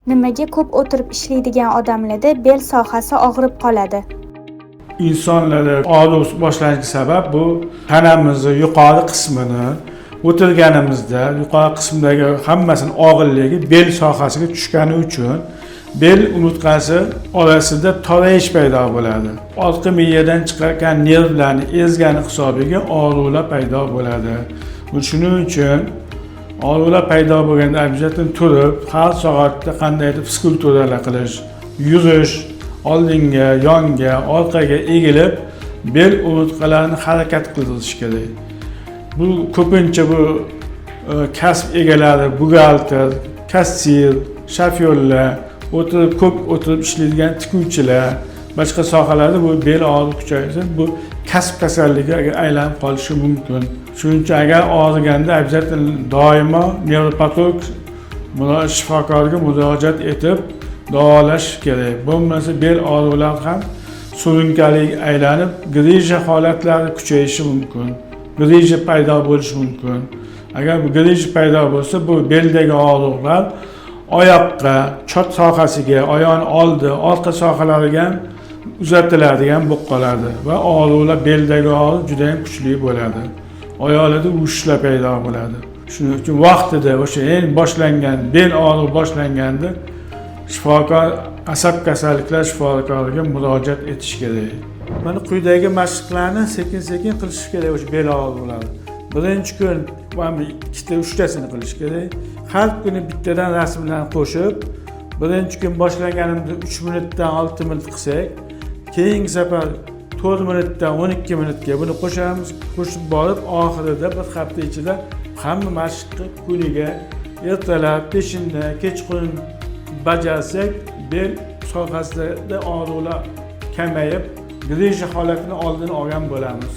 Nimaga ko'p o'tirib ishlaydigan odamlarda bel sohasi og'rib qoladi? Insonlarda og'riq boshlanishiga sabab bu tanamizni yuqori qismini, o'tirganimizda yuqori qismdagi hammasini og'irligi bel sohasiga tushgani uchun bel umurtqasi orasida torayish paydo bo'ladi. Orqa miyadan chiqargan nervlarni ezgani hisobiga og'riqlar paydo bo'ladi. Shuning uchun og'riqlar paydo bo'lganda обязательно turib, har soatda qandaydir fizkulturalar qilish, yurish, oldinga, yonga, orqaga egilib, bel umurtqalarini harakat qildirish kerak. Bu ko'pincha bu kasb egalari, buxgalter, kassir, shofyorlar, o'tirib, ko'p o'tirib ishlaydigan tikuvchilar, boshqa sohalarda bu bel og'riq kuchaysa, bu kasb kasalligiga aylanib qolishi mumkin. Shuning uchun agar og'riganda обязательно doimo nevropatolog shifokorga murojaat etib davolash kerak. Bo'lmasa bel og'riqlari ham surunkali aylanib, grija holatlari kuchayishi mumkin, grija paydo bo'lishi mumkin. Agar bu grija paydo bo'lsa, bu beldagi og'riqlar oyoqqa, chot sohasiga, oyoqni oldi, orqa sohalariga ham uzatiladigan bo'lib qoladi va og'riqlar, beldagi og'riq juda ham kuchli bo'ladi, oyoqlarda uvishlar paydo bo'ladi. Shuning uchun vaqtida, o'sha eng boshlangan, bel og'rig'i boshlanganda shifokor, asab kasalliklar shifokoriga murojaat etish kerak. Mana quyidagi mashqlarni sekin sekin qilish kerak. O'sha bel og'riqlari birinchi kun mana bu ikkita, uchtasini qilish kerak. Har kuni bittadan rasmlarni qo'shib, birinchi kun boshlanganimizda 3 minutdan 6 minut qilsak, keyingi safar 4 minutdan 12 minutga buni qo'shamiz. Qo'shib borib, oxirida bir hafta ichida hamma mashqni kuniga ertalab, peshinda, kechqurun bajarsak, bel sohasidagi og'riqlar kamayib, grija holatini oldini olgan bo'lamiz.